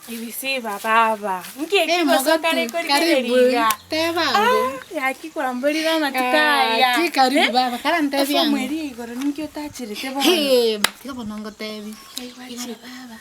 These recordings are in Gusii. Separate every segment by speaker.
Speaker 1: Ebisiba baba, nki eki
Speaker 2: Eh,
Speaker 1: gose
Speaker 2: mogotu,
Speaker 1: okare korigereria
Speaker 2: karibu,
Speaker 1: iga?
Speaker 2: teba ango.
Speaker 1: Ah, gaki kwamborire amatuko aya.
Speaker 2: Gaki karibu
Speaker 1: Eh,
Speaker 2: baba, karantebie
Speaker 1: efomu
Speaker 2: ango.
Speaker 1: eria ya igoro ninki otacherete bono?
Speaker 2: Hee, tiga bono ngotebi.
Speaker 1: Yaigwa
Speaker 2: Igoro
Speaker 1: chete.
Speaker 2: baba,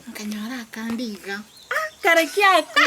Speaker 2: nkanyora akande iga.
Speaker 1: Ah, kare kiaku.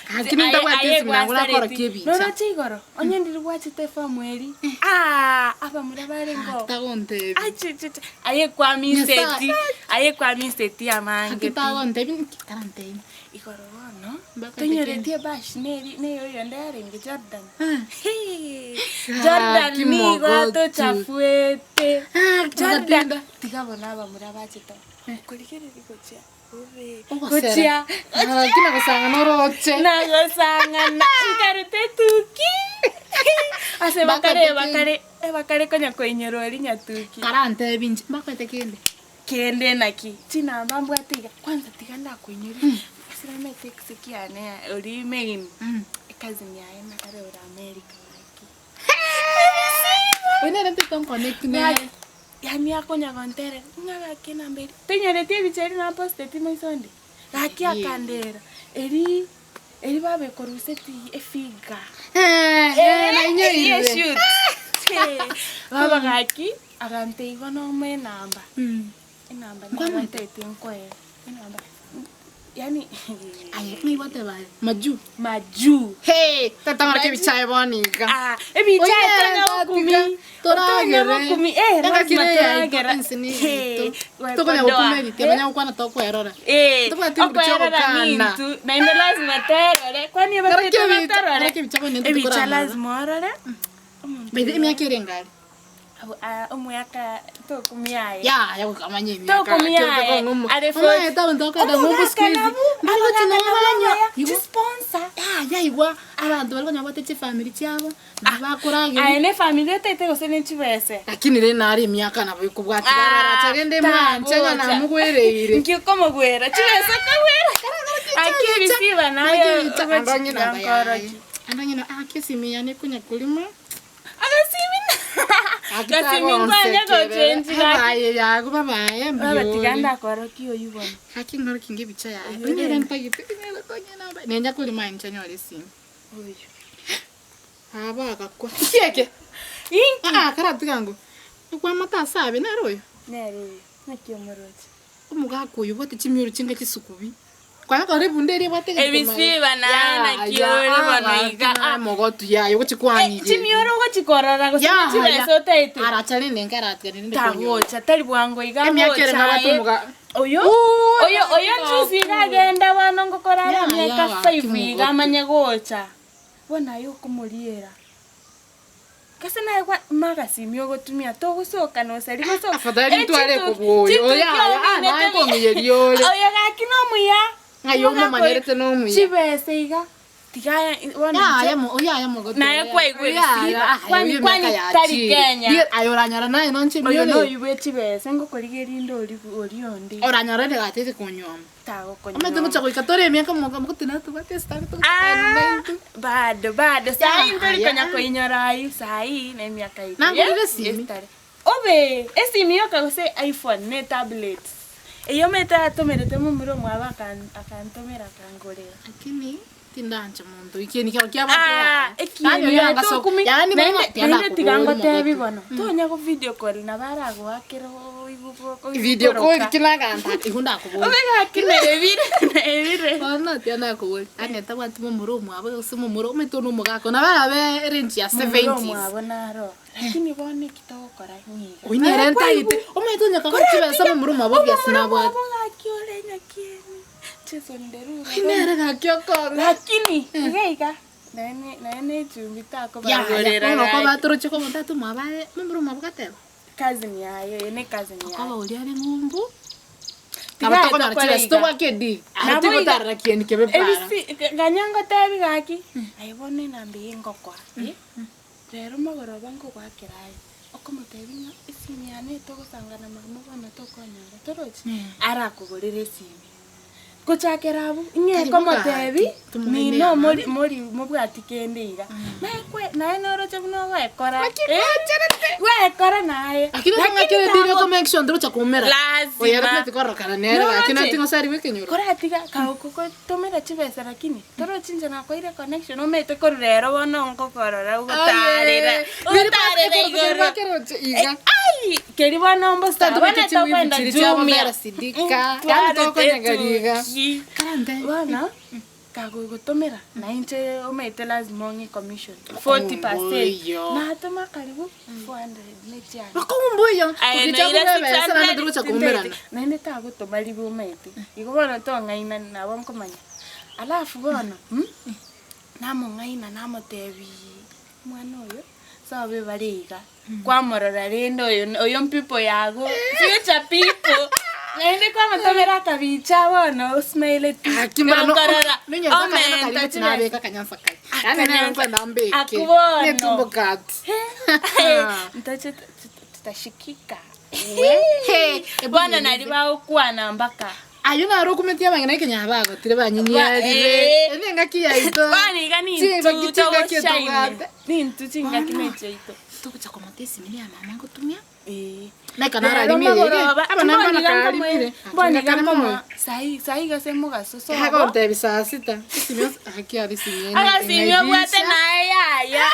Speaker 2: Gaki nintabwati
Speaker 1: Aye, aye
Speaker 2: esimi nabo
Speaker 1: gwasareti.
Speaker 2: nakorokia ebicha.
Speaker 1: Noroche igoro, onye ndiri gwachete efomu eria, ah, abamura barengeo.
Speaker 2: Tagontebia.
Speaker 1: Achichichi, aye kwamiseti,
Speaker 2: Nyasae.
Speaker 1: aye kwamiseti amange
Speaker 2: Gaki
Speaker 1: pi.
Speaker 2: tagontebia nki karantebie.
Speaker 1: Igoro bono,
Speaker 2: Mbaka
Speaker 1: tonyoreti ebash neri neye oyonde yarenge Jordan.
Speaker 2: Ah.
Speaker 1: Hee, Jordan
Speaker 2: Gaki
Speaker 1: nigo
Speaker 2: mogotu.
Speaker 1: atochafuete.
Speaker 2: Ah,
Speaker 1: Jordan,
Speaker 2: mogatinda.
Speaker 1: tiga bono abamura bachete okorigereria gochia bobe,
Speaker 2: Ogosera.
Speaker 1: gochia,
Speaker 2: Gaki nagosang'ana oroche.
Speaker 1: Nagosang'ana nkarute etuki ase bakare
Speaker 2: Mbakate
Speaker 1: bakare ebakare konya koinyora oria nyatuki.
Speaker 2: Karantebi inche, mbakoete kende?
Speaker 1: Kende naki, chinamba mbwate iga, kwanza tiga ndakoinyoria, ase namanyete ex kiane oria main, ecousin yaye nakare ore America gaki.
Speaker 2: Oyo nere ntagete onconnect nere.
Speaker 1: Yaani akonya gontera ng'a gaki enamba eria, tonyoreti ebicha eria naposteti maiso onde? Gaki akandera, erii eri babekoruseti efiga.
Speaker 2: Nainyoire.
Speaker 1: Eshoot. Baba gaki, agantebia igo nomoe enamba, enamba nere ntagete nkoe, enamba yaani
Speaker 2: Aye, ng'ai gwateba aye? Majuu?
Speaker 1: Majuu.
Speaker 2: Hee, tata ng'ora ebichae bono iga.
Speaker 1: Ah, ebichae
Speaker 2: Oye,
Speaker 1: tonya
Speaker 2: tatiga,
Speaker 1: gokumi.
Speaker 2: toragere.
Speaker 1: Tonya gokumi, eh,
Speaker 2: Engaki
Speaker 1: lazima
Speaker 2: ere yaito,
Speaker 1: toragera.
Speaker 2: ense ne
Speaker 1: Eh,
Speaker 2: yaito.
Speaker 1: we
Speaker 2: Tokonya
Speaker 1: kodoa.
Speaker 2: gokuma ebitia,
Speaker 1: Eh.
Speaker 2: banya gokwana tokwerora.
Speaker 1: Eh,
Speaker 2: Tobwati nguru chia
Speaker 1: okwerora
Speaker 2: ogokana.
Speaker 1: nintu, naende lazima twerore, kwani
Speaker 2: Ng'ora
Speaker 1: abatete
Speaker 2: kebicha,
Speaker 1: batarore?
Speaker 2: ng'ora kebicha bono intwe
Speaker 1: Ebicha
Speaker 2: tokoramora.
Speaker 1: lazima orore, omonto
Speaker 2: By the way, emiaka ere engare?
Speaker 1: Abwo aa omwaka tokumia aye.
Speaker 2: Yaya goika amanye emiaka
Speaker 1: Tokumia
Speaker 2: gaki
Speaker 1: aye.
Speaker 2: otaka ng'omo.
Speaker 1: Are
Speaker 2: Omanyete abanto bakoenda ng'umbu
Speaker 1: Omogaka
Speaker 2: siku hizi.
Speaker 1: nabwo,
Speaker 2: Mbari gochia
Speaker 1: abagaka
Speaker 2: nabo
Speaker 1: nabo
Speaker 2: banywa.
Speaker 1: abaya,
Speaker 2: Igo
Speaker 1: chisponsor.
Speaker 2: yaya igwa abanto baria konya babwate chifamiri chiabo, nabo bakorageria.
Speaker 1: Aye ne efamiri otaete gose ne chibese.
Speaker 2: Lakini rende naro emiaka nabo ekobwatia bararacha rende mwanche ng'a
Speaker 1: Tagocha.
Speaker 2: namogwereire.
Speaker 1: Nki okomogwera? Chibese okogwera? Aki ebisiba naye
Speaker 2: Ando ng'ina
Speaker 1: ogochiira
Speaker 2: namba yaye.
Speaker 1: nkoroki.
Speaker 2: Ando ng'ina ake esimi yane ekonya korima.
Speaker 1: Agasimi gasimi nkwanya gochenji gaki.
Speaker 2: Abaye yago babaye
Speaker 1: Baba tiga
Speaker 2: mbiore.
Speaker 1: ndakorokia oyio bono.
Speaker 2: Gaki ng'oroki nge ebicha yaye.
Speaker 1: Oyio
Speaker 2: Onye ere
Speaker 1: rende.
Speaker 2: ntagete nere tonyene abaye. Nenya korima inche nyore esimi.
Speaker 1: Oyio.
Speaker 2: Aba agakwa. Nki eke?
Speaker 1: Inki?
Speaker 2: Aa karatiga ngo. Okwamate ase abe nere oyo?
Speaker 1: Nere oyo. Naki omoroche?
Speaker 2: Omogaka oyo obwate chimioro chinga chisukubi. Kwanya korora ebunda eria ebwate egento
Speaker 1: Ebisiba naye naki ore bono iga, ah.
Speaker 2: Mogotu yaye ogochi kwang'iria.
Speaker 1: Chimioro ogochi korora gose ne chibesa otaete.
Speaker 2: Aracha rende enka aratiga rende konyora.
Speaker 1: Tagocha tari bwango iga
Speaker 2: Emiaka ere
Speaker 1: agocha
Speaker 2: nabwate
Speaker 1: aye.
Speaker 2: omoga.
Speaker 1: Oyo oyo oyo nchusi iga agenda bono ngokora are
Speaker 2: Ya,
Speaker 1: emiaka
Speaker 2: ya,
Speaker 1: five
Speaker 2: gaki
Speaker 1: iga
Speaker 2: mogotu.
Speaker 1: amanye gocha. Bono aye okomoriera. Gose naye gwa magasimi ogotumia togosoka nosari gosoka.
Speaker 2: Afadhali ntware ekobwoyo. Oyo yaya, ah, naye nkong'iyeria ore.
Speaker 1: Oyo gaki nomuya.
Speaker 2: Ng'ai omomanyerete nomuya.
Speaker 1: Chibesa iga tiga bono inche.
Speaker 2: Yaya mo, oyaya mogote.
Speaker 1: Naye kwaigwa
Speaker 2: Oyaya,
Speaker 1: ebisiba.
Speaker 2: ah,
Speaker 1: Kwani
Speaker 2: oyo
Speaker 1: kwani
Speaker 2: emiaka
Speaker 1: tari
Speaker 2: yachire.
Speaker 1: Kenya.
Speaker 2: Rie- Aye oranyora naye nonche
Speaker 1: Oyo
Speaker 2: emiore.
Speaker 1: noyio bwe chibesa ngokorigeria inde oria oria onde.
Speaker 2: Oranyora rende gatete konyuoma.
Speaker 1: Tagokonyuoma.
Speaker 2: Omanyete ngocha goika tore emiaka moka mogote natobwate esitari
Speaker 1: Ah,
Speaker 2: togochaka intwe.
Speaker 1: bado bado sahi ntori
Speaker 2: Yaya.
Speaker 1: konya koinyora aywo sahi na emiaka yaito
Speaker 2: Nangorire
Speaker 1: ye-
Speaker 2: esimi.
Speaker 1: yesitare. Obe esimi yoka gose iphone ne tablet eyio omanyete atomerete momura omwabo akan- akantomera akangorera.
Speaker 2: Lakini tindancha monto ekieni kiao kiaba
Speaker 1: Ah,
Speaker 2: kiaye.
Speaker 1: ekieni
Speaker 2: Yaani oyo
Speaker 1: yaye
Speaker 2: angaso-
Speaker 1: tokumi
Speaker 2: yaani bono
Speaker 1: naende
Speaker 2: tianda
Speaker 1: naende tiga
Speaker 2: kobori
Speaker 1: ngotebi
Speaker 2: mogotu.
Speaker 1: bono tonya go video call nabo aragoakere oigwe
Speaker 2: Video call
Speaker 1: oigwe
Speaker 2: kila aganta igo ndakobori.
Speaker 1: Obe gaki naebire naebire.
Speaker 2: Bono tiga nakobori ane tabwati momura omwabo gose momura omanyete one omogaka nabo arabe erange ya
Speaker 1: Momura
Speaker 2: seventies.
Speaker 1: omwabo naro lakini bono eki togokora niga.
Speaker 2: Oyio nere ntagete omanyete onye kagora chibesa momura omwabo obvious nabwate.
Speaker 1: Omwabo gaki ore nyakieni Jason Derulo.
Speaker 2: Oyio nere gaki okong'a.
Speaker 1: Lakini iga iga naende naende echumbi
Speaker 2: Yaya
Speaker 1: takobagorera
Speaker 2: bono
Speaker 1: gaki.
Speaker 2: okoba toroche komonto ati omwabo aye momura omwabo gateba.
Speaker 1: Cousin yaye, eye ne cousin yaye.
Speaker 2: Okoba oria are ng'umbu,
Speaker 1: Tiga
Speaker 2: nabo
Speaker 1: aye
Speaker 2: tokonyora
Speaker 1: tokore
Speaker 2: chibesa
Speaker 1: iga.
Speaker 2: tobwake edeal, aye
Speaker 1: Nabo iga-
Speaker 2: tigotarera kieni kebe para.
Speaker 1: Ebisi ganya ngotebi gaki, aye bono enamba eye ngokoa, eh, rero mogoroba nkogoakera aye, okomotebi ng'a esimi yane togosangana mama bono tokonyora torochi? Arakogorere esimi. Gochakera abwo, ing'e
Speaker 2: Tari
Speaker 1: komotebi,
Speaker 2: bogaki, tomogaine
Speaker 1: mino
Speaker 2: amani.
Speaker 1: mori mori mobwati kende iga. Naye kwe naye noroche buna ogoekora,
Speaker 2: Naki
Speaker 1: eh,
Speaker 2: gwacherete?
Speaker 1: gwekora naye.
Speaker 2: Lakini
Speaker 1: Lakini
Speaker 2: ng'akere diri
Speaker 1: tago-
Speaker 2: oko make sure ndorocha koumera.
Speaker 1: Lazima.
Speaker 2: Oyo arabwati korokana nere gaki
Speaker 1: Noroche?
Speaker 2: nati ngosari bw'ekenyoro.
Speaker 1: Koratiga kagokotomera chibesa lakini torochi inche nakoeire connection omanyete korwa rero bono nkokorora ogotarera ogotarera igoro.
Speaker 2: Iga.
Speaker 1: Ai! Keri bono mbosa
Speaker 2: Totobwate
Speaker 1: bono
Speaker 2: chiwivu
Speaker 1: tokoenda
Speaker 2: chiri chia
Speaker 1: Jumia.
Speaker 2: Bobera Sidika. Yaani tokonyagaria iga. Karante.
Speaker 1: Bono kagogotomera na inche omanyete lazima ong'e commission 40%.
Speaker 2: Oyo.
Speaker 1: Natoma karibu 400 ne chiane.
Speaker 2: Bakoumbuya.
Speaker 1: Aye
Speaker 2: Okicha
Speaker 1: naira
Speaker 2: kobeba ese naende
Speaker 1: 600
Speaker 2: torocha koumerana.
Speaker 1: Naende tagotoma ribe omanyete. Igo bono tong'ainani nabo nkomanya. Alafu bono namong'aina namotebiiii omwana oyo sobe bare iga, kwamorora rende oyo oyo mpipo yago, future people, naende kwamotomera akabicha bono osmaileti,
Speaker 2: Gaki mara no-
Speaker 1: gokorora
Speaker 2: nonye mpaka naro
Speaker 1: omenta
Speaker 2: karibu
Speaker 1: chibesa.
Speaker 2: chinabeka akanyansa kare. Yaani nere nkwenda mbeke.
Speaker 1: Aku bono.
Speaker 2: Netumbo kati.
Speaker 1: Ntoche tutashikika.
Speaker 2: He,
Speaker 1: Bono nari bagokwana mpaka.
Speaker 2: Ayio naro okometia abang'ina ekenya bagotire banyinyarire.
Speaker 1: Eh.
Speaker 2: Ene engaki yaito.
Speaker 1: Bono iga
Speaker 2: Chingaki
Speaker 1: nintu
Speaker 2: chingaki
Speaker 1: togoshaine.
Speaker 2: etobwate.
Speaker 1: Nintu chingaki na echiaito.
Speaker 2: Togocha komota esimi ya mama ngotumia.
Speaker 1: Eh.
Speaker 2: Neka
Speaker 1: Rero
Speaker 2: nararimire iga.
Speaker 1: magoroba,
Speaker 2: Abana
Speaker 1: mboni
Speaker 2: mbona
Speaker 1: iga
Speaker 2: karimire.
Speaker 1: nkomoe- mboni iga
Speaker 2: Kare mono.
Speaker 1: nkomoa sahi sahi gose mogaso sobo.
Speaker 2: Agontebia saa sita. Esimi ase gaki aria esimi ene
Speaker 1: Agasimi obwate naye yaya.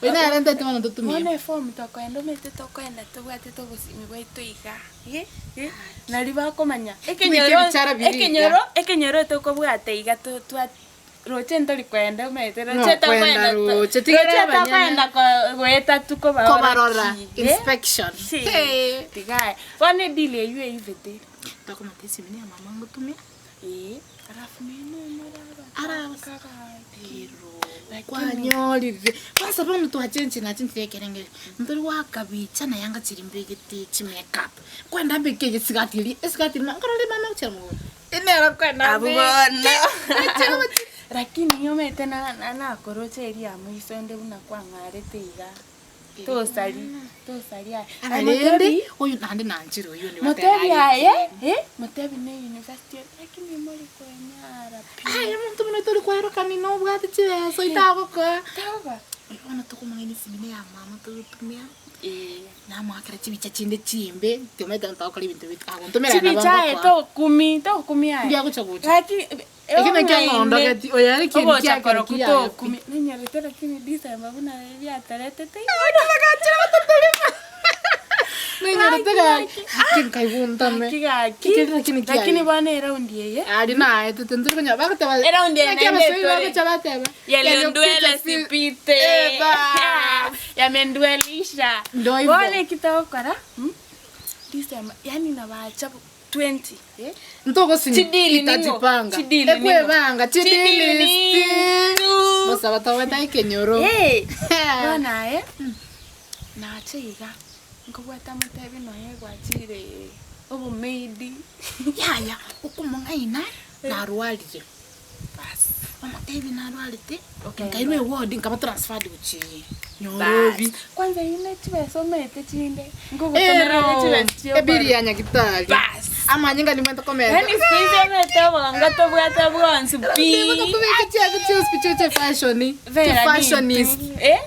Speaker 2: Oyo narentete bono totumie.
Speaker 1: Bono eform tokoenda omanyete tokoenda tobwate tobosimi bwaito iga, eh, eh, nari bakomanya
Speaker 2: Tobeke
Speaker 1: ekenyoro
Speaker 2: ebichara biria iga.
Speaker 1: ekenyoro ekenyoro tokobwata iga to twa roche ntori koenda omanyete roche
Speaker 2: Nokwenda
Speaker 1: tokoenda to
Speaker 2: roche, tigera
Speaker 1: roche
Speaker 2: abanyene.
Speaker 1: tokoenda ko goeta tu
Speaker 2: Kobarora
Speaker 1: kobaora ki, eh.
Speaker 2: inspection.
Speaker 1: Chi,
Speaker 2: Hey.
Speaker 1: tiga aye. Bono edeal eywo eibete.
Speaker 2: Tokomota esimi ya mama ngotumia.
Speaker 1: Eeh, alafu meno
Speaker 2: Arabasa.
Speaker 1: marabakakaki.
Speaker 2: Kwanyorire. Kwanza bono twachenchire nachenchire ekerengeri. Ntori goaka bicha naye anga chiri mbegete chimakeup. Kwenda mbeke eye esigati eria, esigati eria nkorore mama gochia mogondo. Nero kwenda
Speaker 1: Abwo
Speaker 2: mbeke.
Speaker 1: bono. Lakini omanyete na- na- nakoroche eria ya moiso onde buna kwang'arete iga. Tosari, tosari aye. Aye
Speaker 2: Rende,
Speaker 1: motebi,
Speaker 2: oyo naende nanchire oyio nigo
Speaker 1: motebi
Speaker 2: ateba
Speaker 1: aye,
Speaker 2: aye.
Speaker 1: eh, motebi ne university lakini mori kwenyara pi.
Speaker 2: Aye omonto buna tori kwerokani nobwate chibesa oitagokoa.
Speaker 1: Tagokoa.
Speaker 2: Oyo bono tokomong'aina esimi na ya mama togotumia.
Speaker 1: Eh.
Speaker 2: Namoakera chibicha chinde chimbe, tiomanyete ntagokora ebinto bito, agontomera nabo
Speaker 1: Chibicha aye
Speaker 2: ngokoa.
Speaker 1: tokumi, tokumi aye.
Speaker 2: Mbuya gocha gocha.
Speaker 1: Gaki,
Speaker 2: Eki nakio ang'ondogeti, oyo are ekieni
Speaker 1: Ogocha
Speaker 2: kiake
Speaker 1: koroku
Speaker 2: naki yaye pi.
Speaker 1: tokumi. Ninyorete lakini December buna biataretete
Speaker 2: Ninyorete gaki, gaki nkaigwa
Speaker 1: Gaki gaki.
Speaker 2: Kekeri lakini kiaye.
Speaker 1: Lakini bono eraundi eye.
Speaker 2: Aria naetete ntori konya bagoteba
Speaker 1: Eraundi eye
Speaker 2: naki
Speaker 1: naende
Speaker 2: abaswahili
Speaker 1: etore.
Speaker 2: bagocha bateba
Speaker 1: Yaliyondwele
Speaker 2: yaliyopita si-
Speaker 1: sipite.
Speaker 2: Eh, bas.
Speaker 1: Yamendwelisha.
Speaker 2: Ndo hivyo.
Speaker 1: Bono eki togokora, December, yaani nabacha 20, eh.
Speaker 2: Ntogosinya
Speaker 1: Chidili ning'o?
Speaker 2: itajipanga
Speaker 1: Chidili ning'o?
Speaker 2: ekwebanga
Speaker 1: Chidili
Speaker 2: chidilisti
Speaker 1: nintu.
Speaker 2: mosaba togweta ekenyoro
Speaker 1: Eh, bono aye, nache iga, nkobwate amotebi nonya gwachire obomaidi.
Speaker 2: Yaya, okomong'aina narwarire.
Speaker 1: Bas.
Speaker 2: Omotebi narwarete,
Speaker 1: Okay.
Speaker 2: nkairwa eward nkaba transferred gochia Nyorobi.
Speaker 1: Bas. Kwanza eywo ne chibesa omanyete chinde, nkogotomera
Speaker 2: Ero,
Speaker 1: chibesa chia
Speaker 2: ebiri ya nyagitari.
Speaker 1: Bas.
Speaker 2: Amanyinga nimwete komenta.
Speaker 1: Yaani siku hizi omanyete obongo tobwate bwonsi pi.
Speaker 2: Tobeke chiago chionsi pi chioche fashion.
Speaker 1: Vera
Speaker 2: Fashionist.
Speaker 1: nintu. Eh?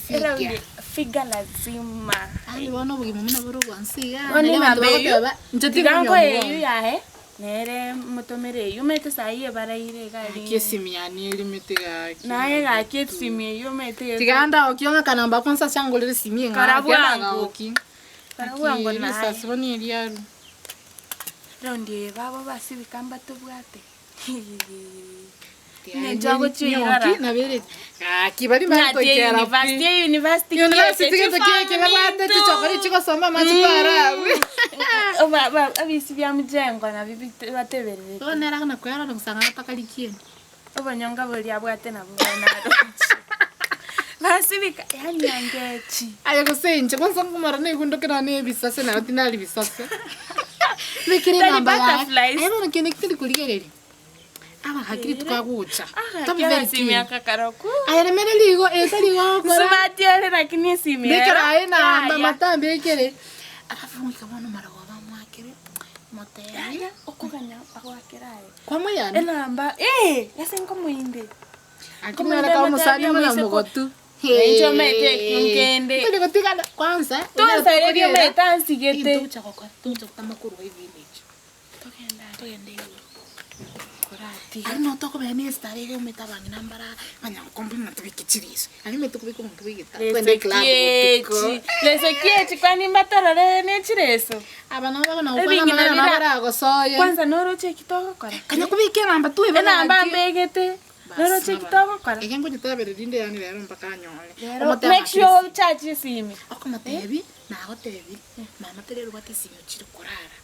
Speaker 2: Figure.
Speaker 1: Era undi figure lazima.
Speaker 2: Yaani bono obogima buna bore obwansu iga.
Speaker 1: Bono
Speaker 2: Naende abanto
Speaker 1: enamba eywo,
Speaker 2: bagoteba, inche
Speaker 1: tiga
Speaker 2: tingonywa
Speaker 1: nkoe eywo
Speaker 2: omogongo.
Speaker 1: yaye, nere motomere eywo, omanyete sahi ebaraire iga
Speaker 2: Gaki
Speaker 1: aria.
Speaker 2: esimi yane erimete gaki.
Speaker 1: Naye gaki esimi eywo omanyete
Speaker 2: Tiga ndagokia ng'a akanamba konsi ase angorere esimi eng'ao,
Speaker 1: Kora
Speaker 2: tiga
Speaker 1: bwango.
Speaker 2: ndagagokia.
Speaker 1: Kora bwango
Speaker 2: Gaki
Speaker 1: naye.
Speaker 2: risasi bono eriaru.
Speaker 1: Raundi eye babo basibika mbatobwate.
Speaker 2: Tiga
Speaker 1: Ng'encho agochia
Speaker 2: nyoki
Speaker 1: oirora.
Speaker 2: nabere gaki baria
Speaker 1: Ng'ati
Speaker 2: baritoikera pi.
Speaker 1: university, university
Speaker 2: University
Speaker 1: kieke
Speaker 2: gento kieke babwate
Speaker 1: chifaminto.
Speaker 2: chichokori chigosoma amache twarabu.
Speaker 1: Abisi bia mjengo nabio batebererete.
Speaker 2: Bono nere akona koerora gosanga atakari kieni.
Speaker 1: Obonyonga boria abwate nabwo bono aroche. Basibika, yaani angechi.
Speaker 2: Aye gose inche kwanza nkomara naigundokera nonye na ebisase naro tinari bisase. Mbekere
Speaker 1: Tari
Speaker 2: enamba yaye.
Speaker 1: butterflies.
Speaker 2: Aye bono kende teri korigereria. Abagakiri tukagocha. Tobe very
Speaker 1: Agaki
Speaker 2: keen.
Speaker 1: miaka karaku.
Speaker 2: Aye remereria igo etari gokora.
Speaker 1: Nsubati ore lakini esimi
Speaker 2: Mbekere
Speaker 1: ero.
Speaker 2: aye enamba
Speaker 1: Yaya.
Speaker 2: matambe ekere. Alafu ngoika bono maragoba mwakere. Nkomotebi.
Speaker 1: Yaya, okoganya agoakera aye.
Speaker 2: Kwamoyani?
Speaker 1: Enamba, eh, ase nkomoinde.
Speaker 2: Aki mwana ka omosani buna mogotu.
Speaker 1: Inche omanyete ekio nkende.
Speaker 2: Tori gotigana kwanza.
Speaker 1: Tonsarerie omanyete ansigete.
Speaker 2: Togocha gokora, togocha gotama korwa ebinechi.
Speaker 1: Togende aye.
Speaker 2: Togende igoro.
Speaker 1: Koratiga.
Speaker 2: Aria noo tokobera na esitari iga omanyete abang'ina mbara abanyankombe buna tobeke chiriso. Aria omanyete kobeka omonto bwa egeta
Speaker 1: Leso
Speaker 2: twende eclub botuko.
Speaker 1: ki echi, leso ki echi kwani mbatorore ne chireso?
Speaker 2: Aba nabo bakona gokwana
Speaker 1: Ebing'ina
Speaker 2: amang'ana nabo
Speaker 1: bira-
Speaker 2: baragosoye.
Speaker 1: Kwanza noroche eki togokora?
Speaker 2: Kanya kobeka enamba tu ebe
Speaker 1: Enamba
Speaker 2: gaki.
Speaker 1: mbegete, noroche eki togokora?
Speaker 2: Eke ngonyetebereria rinde yaani rero mpaka anyore.
Speaker 1: Rero,
Speaker 2: Omotebe
Speaker 1: make sure
Speaker 2: akirisi.
Speaker 1: ocharge esimi.
Speaker 2: Okomotebi, nagotebi, mama tari obwate esimi ochire korara,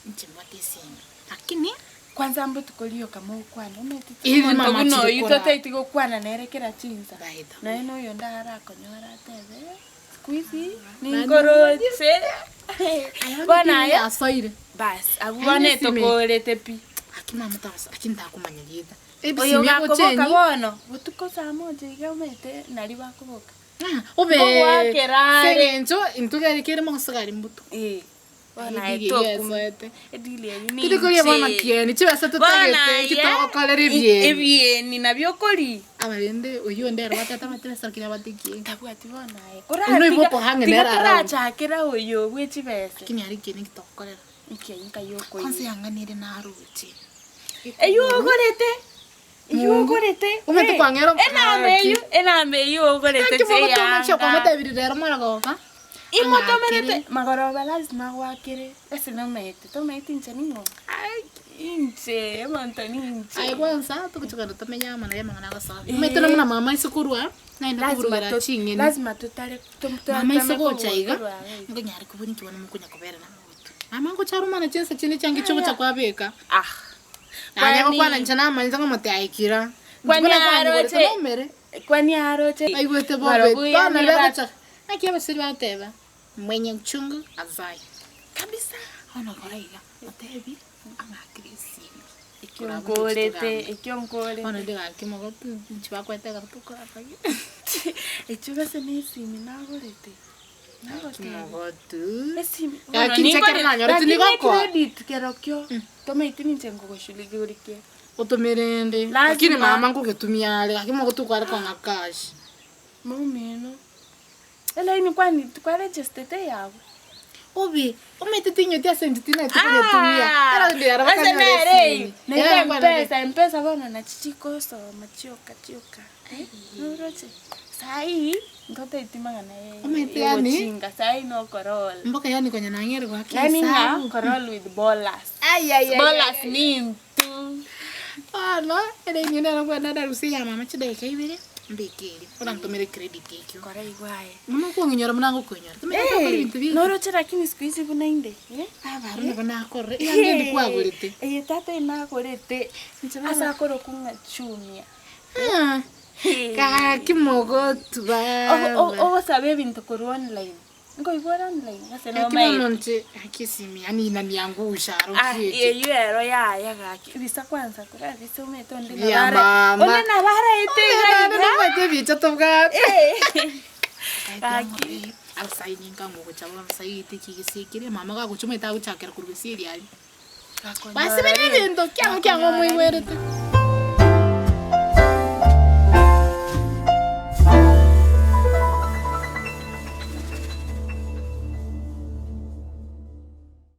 Speaker 2: inche mbwate esimi, lakini.
Speaker 1: Kwanza mbotuko rioka mogokwana, omanyete
Speaker 2: Eri
Speaker 1: omonto
Speaker 2: mama
Speaker 1: buna
Speaker 2: achire
Speaker 1: oyio
Speaker 2: korara.
Speaker 1: totaeti gokwana nere kera chinsa.
Speaker 2: By the way.
Speaker 1: Naye na oyonde arakonyore atebe, siku hizi ninkoroche. Bono aye,
Speaker 2: Asoire.
Speaker 1: bas, abwo
Speaker 2: Aye
Speaker 1: bono
Speaker 2: nesimi.
Speaker 1: etokorete pi.
Speaker 2: Aki mama tagose, aki ntakomanya rieta.
Speaker 1: Oyo
Speaker 2: Ebisimi
Speaker 1: gakoboka
Speaker 2: egochenyi.
Speaker 1: bono, botuko saa moja iga omanyete nari bakoboka.
Speaker 2: Ah, obe
Speaker 1: Ngogoakera are.
Speaker 2: segentho intwe kere kere mogosigari mbuto.
Speaker 1: Eh, bono aye
Speaker 2: Edili
Speaker 1: tokum-
Speaker 2: esoete.
Speaker 1: edili eyio
Speaker 2: Tiri koria bono
Speaker 1: ninche.
Speaker 2: kieni chibesa
Speaker 1: Bono
Speaker 2: totagete
Speaker 1: aye,
Speaker 2: chitogokorera ebieni.
Speaker 1: ebieni nabio okori.
Speaker 2: Aba rende oyio onde ere gwatete abate besa lakini abate kieni.
Speaker 1: Tabwati bono aye.
Speaker 2: Oyio noibo okohang'ina
Speaker 1: Tiga
Speaker 2: ere around.
Speaker 1: torachakera oyo bwe chibesa.
Speaker 2: Lakini aria kieni nkitogokorera.
Speaker 1: Nki eyio nkai okoiba.
Speaker 2: Kwanza eyang'anire naroche.
Speaker 1: Eyio ogorete, eyio ogorete.
Speaker 2: Omanyete kwang'era
Speaker 1: Enamba eyio, enamba eyio ogorete
Speaker 2: Naki bono tomochia
Speaker 1: chiyanga.
Speaker 2: kwamotebirie rero maragoba.
Speaker 1: Imotomerete magoroba lazima agoakere ase nomanyete, tomanyeti inche ning'o? Inche, omonto ninche.
Speaker 2: Aye kwanza togochia kogenda tomenye amo naria amang'ana agosoa. Omanyete na buna mama ase korwa, naende koburugera ching'eni.
Speaker 1: Lazima totare
Speaker 2: Mama ase gocha iga, nkonyare kobua ninki bono mokonya kobera na omonto. Mama ngocha arumana chinsa chinde chiange chiogocha kwabeka.
Speaker 1: Ah.
Speaker 2: Nanya gokwana inche namanyete ng'a omote aye kira.
Speaker 1: Kwani
Speaker 2: Buna kwanyigorete
Speaker 1: aroche-
Speaker 2: naumere.
Speaker 1: Kwani aroche
Speaker 2: Baigwete bobe.
Speaker 1: Barabwo
Speaker 2: Bono
Speaker 1: yani ba-
Speaker 2: bagocha. Naki abasiri bagoteba, mwenye uchungu azae.
Speaker 1: Kabisa.
Speaker 2: Bono kora iga, otebi ang'akere esimi.
Speaker 1: Ekio nkorete, ekio nkorete.
Speaker 2: Bono inde gaki mogotu, inche bakwetega tokorabagi.
Speaker 1: Ekio gose na esimi nagorete. Nagotebia.
Speaker 2: Mogotu.
Speaker 1: Esimi.
Speaker 2: Gaki inche ekero nanyorete nigo okoa.
Speaker 1: Credit kerokio. Tomaeti ninche ngogoshughulikia.
Speaker 2: Otomerende.
Speaker 1: Lazima.
Speaker 2: Lakini mama nkogetumia are, gaki mogotu kware kong'a cash.
Speaker 1: Maumeno. Elaini kwani twaregistete eyabo.
Speaker 2: Obe, omanyete tinyeti ase inche tinaeti koyetumia. Ekero rende aro
Speaker 1: Ase
Speaker 2: bakanyora
Speaker 1: nere
Speaker 2: esimi.
Speaker 1: eyio, naende
Speaker 2: Ekero bakwana
Speaker 1: Mpesa, Mpesa bono nachi chikosoma chioka chioka. Noroche? Saii, ntotaeti mang'ana ye-
Speaker 2: Omanyete yaani?
Speaker 1: yogochinga, saii nokorola.
Speaker 2: Mboka yaani konya nang'eire goaka
Speaker 1: Yaani ng'a
Speaker 2: esabu.
Speaker 1: korol with ballers.
Speaker 2: Ai ai ai.
Speaker 1: Ballers nintu.
Speaker 2: Bono, ere inye nere nkwenda ndarusia eya mama chidakika ibere, mbeke eria, orantomere credit ekio.
Speaker 1: Kora igo aye.
Speaker 2: Buna okong'inyora buna ngokoinyora, tomanyete gokora ebinto bire.
Speaker 1: Noroche lakini siku hizi buna inde, eh?
Speaker 2: Abaru nabo nakorora, eyanga ende kwagorete.
Speaker 1: Eye tata enagorete,
Speaker 2: Inche baba-
Speaker 1: ase akorokwa ng'a chumia.
Speaker 2: Ah, gaki mogotu baba.
Speaker 1: Ogosaba ebinto korwa online. Nkoigwera online gose
Speaker 2: Gaki
Speaker 1: nomaete.
Speaker 2: bono inche, gaki esimi yaani inaniangusha aro
Speaker 1: Ah,
Speaker 2: nkiete.
Speaker 1: eyio ero yaya gaki, ebisa kwanza kora ebisa omanyete onde nabo
Speaker 2: Ya
Speaker 1: ara-
Speaker 2: mama.
Speaker 1: onde nabo araete iga
Speaker 2: Naende
Speaker 1: iga.
Speaker 2: nomanyete ebicha tobwate.
Speaker 1: Gaki.
Speaker 2: Abasae ninka ngogocha bono abasae egete eke gesiekire, mama gagocha omanyete agochakera korwa gesieri aria.
Speaker 1: Gakonyora
Speaker 2: Basibire ebinto, kiang'o kiang'o omoigwerete.